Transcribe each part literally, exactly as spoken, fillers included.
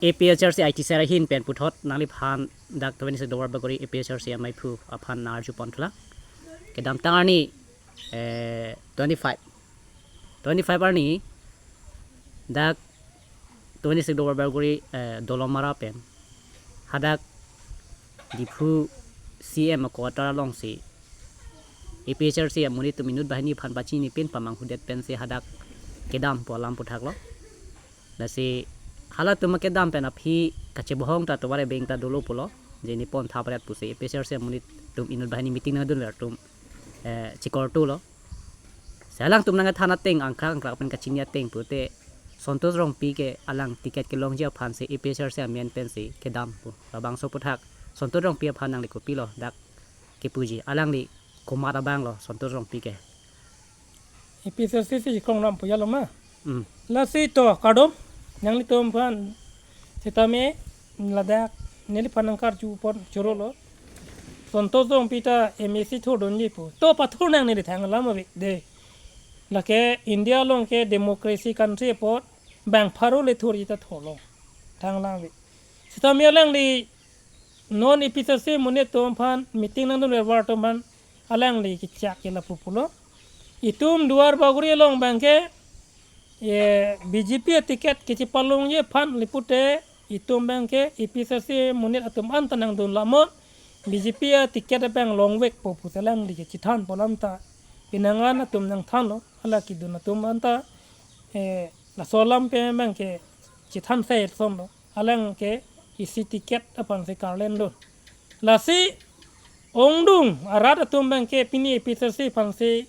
A P H L C I T cell ahin pen puthot nangliphan dak twenty-six Duarbagori A P H L C amaiphu aphan nang-arju pon thulang. Kedamtang arni, eh, twenty-five. Twenty-five arni dak twenty-six Duarbagori, eh, Dolamara pen hadak Diphu C M a-quarter alongsi A P H L C amonit atum inut banghini aphan pachinipin pamanghudet pensi hadak kedam pu alam puthaklo. Lasi halatum akedam pen aphi kachebohong ta tovar ebeng ta dolo pulo. Je ne pon thap ret pusi A P H L C amonit atum inut banghini meeting nangdunver atum, eh, chikortulo. Si alangtum nangkethan ateng, angkrak angkrak pen kachini ateng pute Santosh Rongpi ke alang ticket kelongji aphansi A P H L C amen pensi kedam pu. Labangso aputhak Santosh Rongpi aphan nangli kopilo dak kepuji? Alangli komat abang lo Santosh Rongpi ke? A P H L C si kongdam pu jalo ma. Hmm. Lasi to kardom, nanglitum aphan sitame ladak neliphan nangkarju pon chorolo. Santosh Rongpi ta M A C thurdunji pu. To pathur nang neli thang alam ave de. Lake India along ke democracy country apot bang pharo le thurji ta thurlo. Thang alam ave. Sitame alangli non A P H L C amonit atum aphan meeting nangdunver atum aphan alangli kechak ke lapu pulo. Itum Duarbagori along abang ke, eh, B J P aticket kachepalongji aphan lipute itum abang ke A P H L C amonit atum anta nangdun lamon, B J P aticket abang longvekpo pusi alangli kachethan pu alam ta penang an atum nangthanlo, hala kedun atum anta, eh, laso alam pen abang ke chethan sai sonlo. Alang ke isi ticket aphansi karlendun. Lasi ongdung arat atum abang ke pini A P H L C aphansi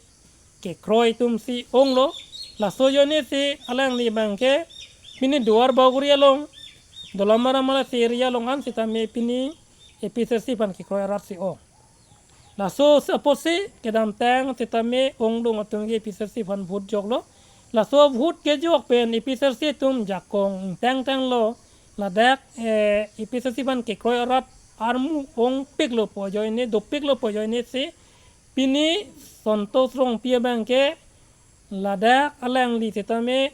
kekroi atumsi onglo. Laso ajoinesi alangli abang ke pini Duarbagori along, Dolamara Malasi area along an sitame pini A P H L C aphan kekroi aratsi ong. Laso apotsi kedamtang sitame ongdung atum ke A P H L C aphan vote joklo. Laso vote kejok pen A P H L C atum jakong ingtangtanglo. Ladak, eh, A P H L C aphan kekroi arat armu ongpiklo pu ajoine, dopiklo pu ajoinesi pini Santosh Rongpi abang ke ladak alangli sitame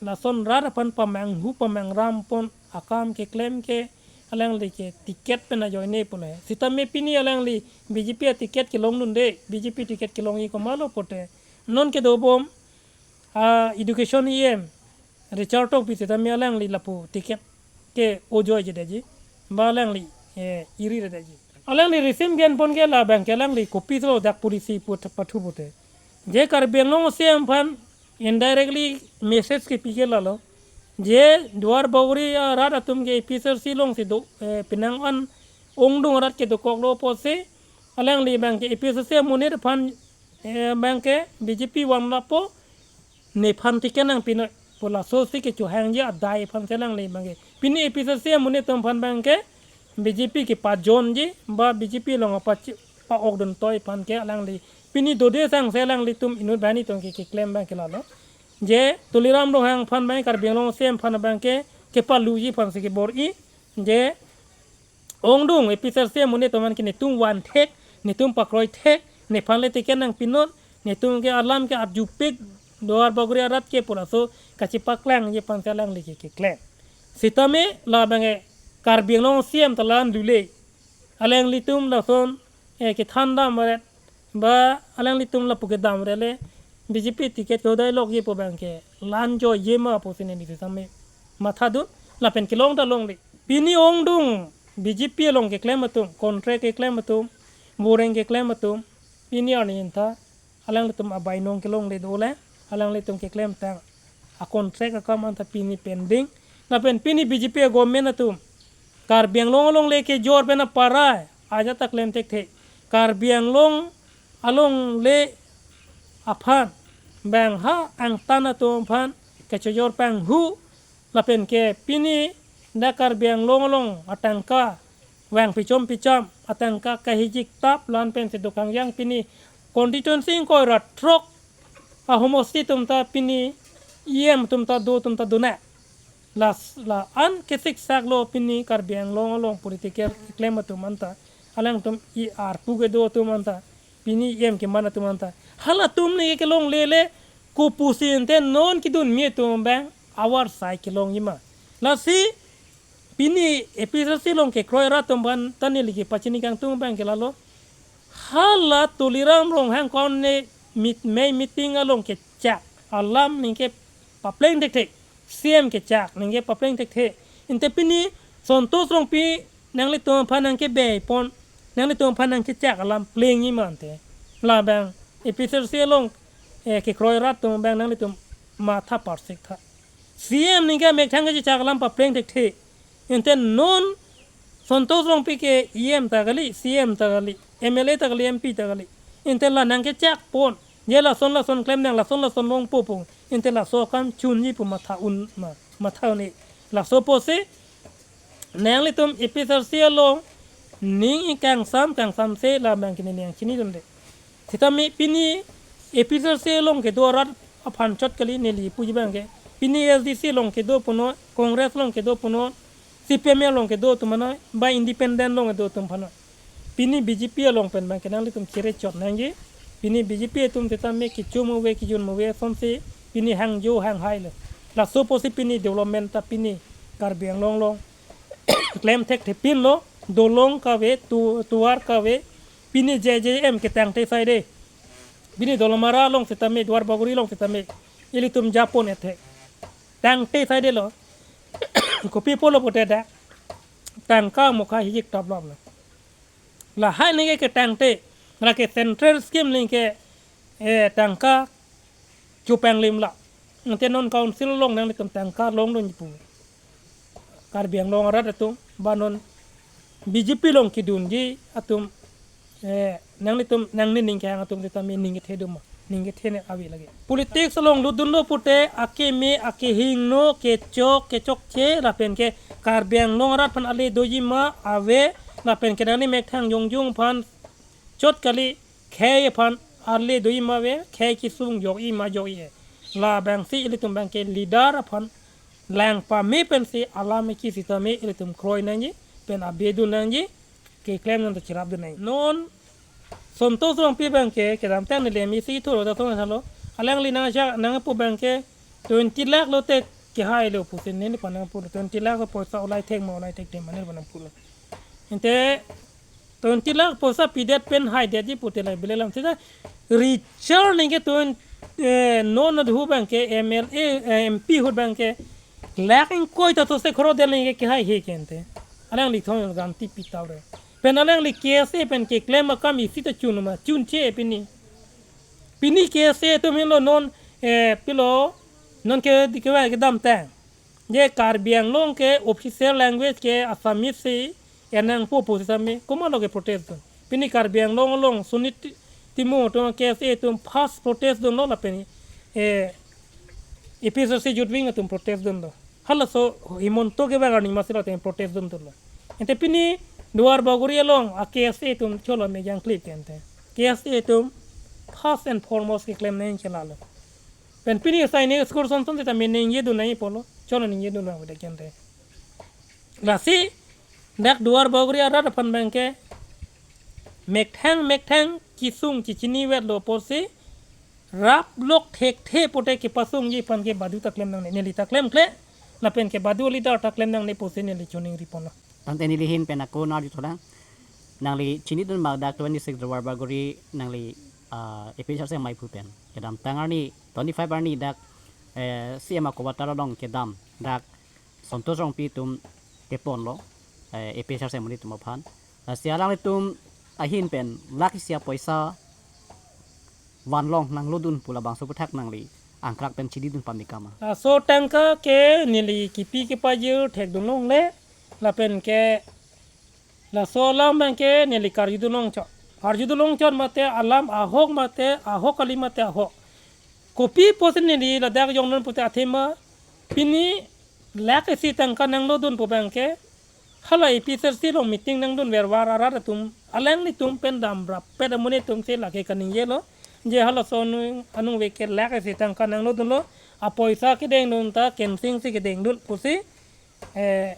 lason rat aphan pamanghu pamangram pon akam keklem ke alangli ke ticket pen ajoine pulo. Sitame pini alangli B J P aticket kelongdunde, B J P ticket kelongji komatlo pute non kedobom a-education E M Richard Tokbi sitame alangli lapu ticket ke ojoijedetji, ba alangli, eh, iriredetji. Alangli risim genpon ke labang ke alangli kopi so dak policy put pathu pute. Je Karbi Anglong C M aphan indirectly message kepi ke lalo. Je Duarbagori arat atum ke A P H L C alongsi do, eh, penang an ongdung arat ke dokoklo pusi alangli abang ke A P H L C amonit aphan, eh, abang ke B J P vanlapo, nephan ticket nangpinoi pu lasosi kechohangji adai aphansi alangli abang ke. Pini A P H L C amonit atum aphan abang ke B J P kepajonji ba B J P along apachi pa-okdun toi aphan ke alangli pini dode sangsi alanglitum inut banghini atum ke keklem abang ke lalo. Je Tuliram Ronghang aphan abang Karbi Anglong C M aphan abang ke kepaluji aphansi kebor-i. Je ongdung A P H L C amonit atum aphan ke netum van thek, netum pakroi thek, nephan le ticket nangpinon, netum ke alam ke arjupik, Duarbagori arat ke pu laso kachepaklangji aphansi alangli ke keklem. Sitame labang ke Karbi Anglong C M ta la-an dule. Alanglitum lason, eh, kethan damret ba alanglitum lapu kedamret le B J P ticket kehodai lokji pu abang ke la-an joijema pusi neli sitame mathadun lapen kelong ta longle. Pini ongdung B J P along keklem atum, contract keklem atum, boreng keklem atum, pini arni intha alanglitum abainong kelongle dole, alanglitum keklemtang a-contract akam anta pini pending. Lapen pini B J P a-government atum Karbi Anglong alongle kejor pen aparai ajat ta klem thekthe. Karbi Anglong alongle aphan bang ha angtan atum aphan kachojor panghu lapen ke pini dak Karbi Anglong along atangka vang pichom pichom, atangka kahijik tap lan pensi dokang yang pini constituency ingkoi ra throk ahomosti atum ta pini E M atum ta do atum ta dona. Las la-an kesiksak lo pini Karbi Anglong along political keklem atum anta. Alangtum i arpu kedo atum anta. Pini E M keman atum anta. Halatum ne kelongle le kopusi ente non kedun mi atum abang avarsai kelongjima. Lasi Pini A P H L C along kekroi arat atum aphan ta neli kepachini kangtung abang ke lalo. Hala Tuliram Ronghang kone meet, mei meeting along kechak alam ningke papleng thekthe. C M kechak ningke papleng thekthe. Ante pini Santosh Rongpi nanglitum aphan nangkebei pon, nanglitum aphan nangkechak alam plengji ma ante. Labang A P H L C along, eh, kekroi arat atum abang nanglitum matha parsik tha. C M ningke methang kechak alam papleng thekthe. Ante non Santosh Rongpi ke E M ta kali, C M ta kali, M L A ta kali, M P ta kali. Ante la nangkechak pon. Je lason lason klem nang, lason lason longpo pu. Ante laso akam chunji pu matha un ma, matha un-e. Laso apotsi nanglitum A P H L C along ning ikangsam kangsam si labang ke neli nangchinidunde. Sitame pini A P H L C along kedo arat aphan chot kali neli puji abang ke. Pini A S D C along kedo punon, Congress along kedo punon, C P I M along kedo atum aphan noi, ba independent along kedo atum aphan noi. Pini B J P along pen abang ke nanglitum chere chot nangji. Pini B J P atum sitame kichu muve, kijun muve asonsi pini hangjo hanghai lo. Laso apotsi pini development ta pini Karbi Anglong along klem thekthepin lo, dolong kave, tu-, tovar kave, pini J J M ketangte saide. Pini Dolamara along sitame, Duarbagori along sitame, ilitum japon ethe. Tangte saide lo. Kopi pulo pute dak tangka mukha hijik top lom lo. Lahai ningke ketangte, lake central scheme ningke, eh, tangka chupanglim la. Ante non council along nanglitum tangka longdunji pu. Karbi Anglong arat atum, ba non B J P along kedunji atum, eh, nanglitum, nangning ningkehang atum sitame ning kethe doma, ning kethe ne ave lagi. Politics along lutdunlo pute akeme, akehingno, kechok, kechokche, lapen ke Karbi Anglong arat aphan ale doji ma ave, lapen ke nangning methang jongjung aphan chot kali, khei aphan ale doji ma ave, khei kesung jok-i ma jok-i-e. Labangsi ilitum abang ke leader aphan lang pame pensi alam eki sitame ilitum kroi nangji, pen abedun nangji, keklem nang ta cherapdun nangji. Non Santosh Rongpi abang ke kedamtang neli M A C thuro ta thong thalo. Alangli nangja nangpu abang ke twenty lakh lote kehai lo pusi neliphan nangpulo. Twenty lakh poisa ulai thek ma ulai thekthe ma neliphan nangpulo. Ante twenty lakh poisa pidet pen haidetji pute la bile lam sita Richard ningke twenty, eh, non adhu abang ke M L A, eh, M P ahut abang ke lakh ingkoi ta tose khoro del ningke kehai he ke ante. Alangli thong ganti pitau re. Pen alangli K S A pen keklem akam isi ta chun ma, chunche pini. Pini K S A atum henlo non, eh, pilo, non ke dikeva kedamtang. Je Karbi Anglong ke official language ke Assamese si enangpo pu sitame, komatlo ke protest dun. Pini Karbi Anglong along Suni Ti-, Timung atum K S A atum first protest dunlo lapen, eh, A P H L C Youth Wing atum protest dunlo. Halaso Himanta kevang arni masi lapen protest dun dunlo. Ante pini Duarbagori along a K S A atum cholo me jangklip ke ante. K S A atum first and foremost keklem nangji ke lalo. Pen pini asai ne school son son sitame ningjedun nangji pulo, cholo ningjedun nang beda ke ante. Lasi dak Duarbagori arat aphan abang ke methang methang kesung chechini vetlo pusi raplok thekthe pute kepasungji aphan ke badu ta klem nangne, neli ta klemkle, lapen ke badu leader ta klem nangne pusi neli choningri ponlo. Tangte neli ahin pen ako nangji thodang. Nangli chinidun ma dak twenty-six Duarbagori nangli, ah, A P H L C amei aphu pen. Kedamtang arni, twenty-five arni dak, eh, C M a-quarter along kedam dak Santosh Rongpi atum keponlo, eh, A P H L C amonit atum aphan. Lasi alanglitum ahin pen lakh isi apoisa vanlong nanglodun pu labangso aphuthak nangli angkrak pen chinidun pamika ma? Laso tangka ke neli kipi kepajir thekdun longle, lapen ke laso alam abang ke neli karjudun longchot. Karjudun longchot mate alam ahok mate ahok kali mate ahok. Kopi pusi neli ladak jongdun pute athema pini lakh isi tangka nanglodun pu abang ke hala A P H L C along meeting nangdun vervar arat atum alanglitum pen damrappet amonit atum si lake kaningjelo. Je halaso anung, anung ave ke lakh isi tangka nanglodunlo. Apoisa kedengdun ta Kensing si kedengdun pusi, eh,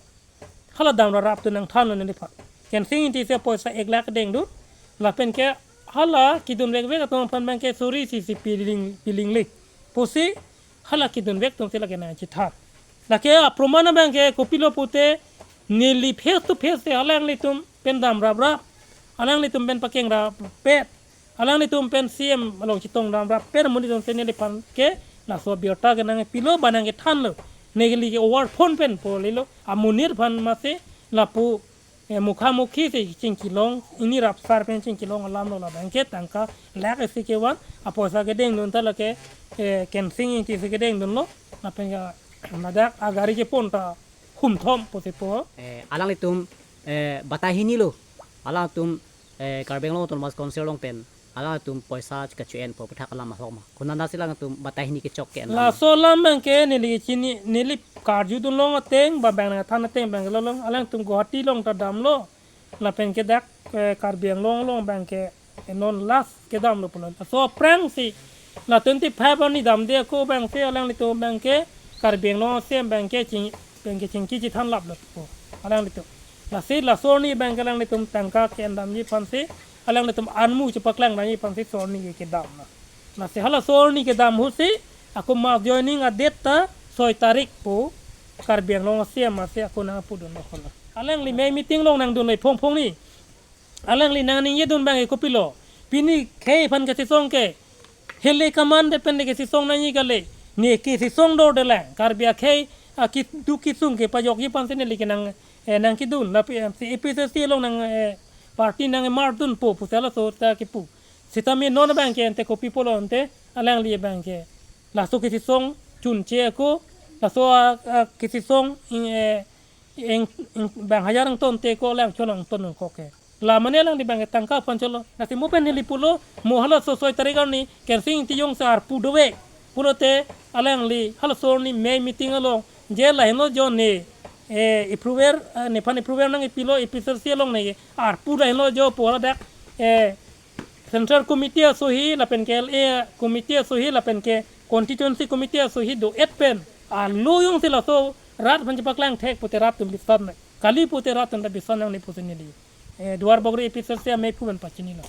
hala damraprap atum nangthanlo neliphan. Kensing Ingti si apoisa ek lakh kedengdun. Lapen ke hala kedun vekvek atum aphan abang ke suri isi isi piling, pilingle pusi hala kedun vek atum si lake nangchethan. Lake aproman abang ke kopilo pute Neli face to face te alanglitum pen damraprap, alanglitum pen pakengrappet, alanglitum pen C M along chetongdamrappet amonit jongsi neliphan ke laso abirta ke nangpilo ba nangkethanlo. Neli ke over phone pen polelo. Amonit aphan masi lapu, eh, mukha mukhi si chingkilong, ini rapsar pen chingkilong alamlo, labang ke tangka lakh isi kevan, apoisa kedengdun ta lake, eh, Kensing Ingti si kedengdunlo, lapen ke ladak agari kepon ta humthom pusi po. Eh, alanglitum, eh, batai hini lo. Alangtum, eh, Karbi Anglong Autonomous Council along pen alangtum poisa kacho-enpo aputhak alam ahok ma? Konat si alangtum batai hini kechok ke-en alam? Laso alam abang ke neli chini, neli karjudun long ateng, ba abang nangthan ateng abang ke lolong, alangtum Guwahati along ta damlo. Lapen ke dak, eh, Karbi Anglong along abang ke, eh, non last kedamlo pulo. Laso aphrangsi la twenty-five arni damde ako abangsi alanglitum abang ke Karbi Anglong C M abang ke ching, abang ke chingki chethanlaplo po alanglitum. Lasi laso arni abang ke alanglitum tangka ke-endamji aphansi, alanglitum anmu chepaklangdamji aphansi laso arni ke kedam na. Lasi halaso arni kedam ahutsi ako mass joining a-date ta soi tarik pu Karbi Anglong C M asi ako nangpudunlo kola. Alangli mei meeting along nangdunlo phongphongni. Alangli nangningjedun abang ke kopilo? Pini khei aphan kachesong ke hele kaman de pen de kachesong nangji kali. Ne kachesong dorde lang. Karbi akhei akiduk kisung kepajokji aphansi neli ke nang, eh, nangkedun. Lapen, eh, si A P H L C along nang, eh, party nang-emerge dunpo pusi laso ta kipu. Sitame non abang ke ante kopi pulo ante, alangli abang ke laso kachesong chunche ako, laso a, a, kachesong ing, eh, ing, ing, bang hajar ington te ako alang cholong ton ako ke. La mane alangli abang ke tangka aphan cholo. Lasi mo pen neli pulo, mo halaso soi tarik arni Kensing Ingti jongsi arpu dovek pulote alangli halaso arni mei meeting along je lahenlo jo ne, eh, approval, eh, nephan approval nangpilo A P H L C along ne arpu lahenlo jo pu ladak, eh, Central Committee asohi lapen ke L A Committee asohi lapen ke Constituency Committee asohi do-et pen alo jongsi laso rat aphan chepaklang thek pute rat atum biswas nang. Kali pute rat atum ta biswas nangne pusi neli, eh, Duarbagori A P H L C ameiphu pen pachinilo.